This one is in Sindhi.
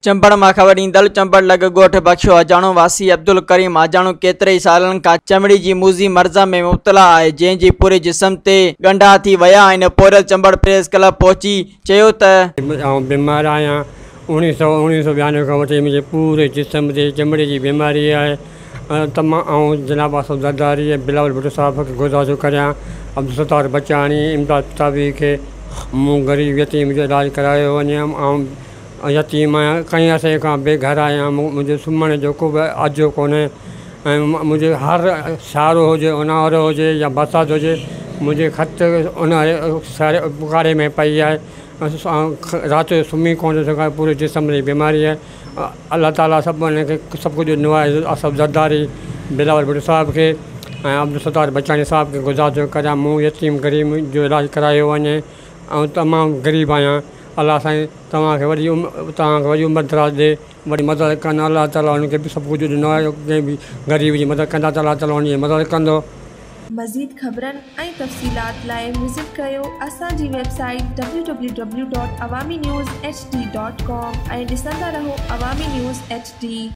چمبڙ مان خبر ڏيندڙ چمبڙ لڳ ڳوٺ بخشو اجاڻو واسي عبدالڪريم اجاڻو ڪيتري ئي سالن کان چمڙي جي موذي مرض ۾ مبتلا آهي جنهن جي پوري جسم تي ڳنڍا ٿي ويا آهن پورهيت چمبڙ پريس ڪلب پهچي چيو ته. آئون بيمار آهيان اوڻيهه سئو اوڻيهه سئو ٻيانوي کان وٺي منهنجي پوري جسم تي چمڙي جي بيماري آهي ته مان آئون جناب آصف زرداري ۽ بلاول ڀٽو صاحب کي گذارش ڪريان عبدالستار بچاڻي امداد پتافي کي مون غريب يتيم جو علاج ڪرايو وڃي آئون يتيم آهيان ڪئين عرصي کان بي گهر آهيان منهنجو سمهڻ جو ڪو به اجهو ڪونهي ۽ منهنجي هر سيارو هجي اونهارو هجي يا برسات هجي منهنجي کٽ اونهاري سياري بخاري ۾ پئي آهي رات جو سمهي ڪونه ٿو سگهان پوري جسم جي بيماري آهي الله تعاليٰ سڀ ان کي سڀ ڪجهه ڏنو آهي آصف زرداري بلاول ڀٽو صاحب کي ۽ عبدالستار بچاڻي صاحب کي گذارش ٿو ڪريان مون يتيم غريب جو علاج ڪرايو وڃي آئون تمام غريب آهيان الله سائين توهان کي وڏي توهان کي وڏي عمر دراز ڏي وڏي مدد ڪن الله تعالي انهن کي به سڀ ڪجهه ڏنو آهي ڪنهن به غريب جي مدد ڪندا ته الله تعالي انهن جي مدد ڪندو. مزيد خبرن ۽ تفصيلات لاء وزٽ ڪريو اسان جي website www.awaminews hd.com ۽ ڏسندا رهو عوامي نيوز ايڇ ڊي.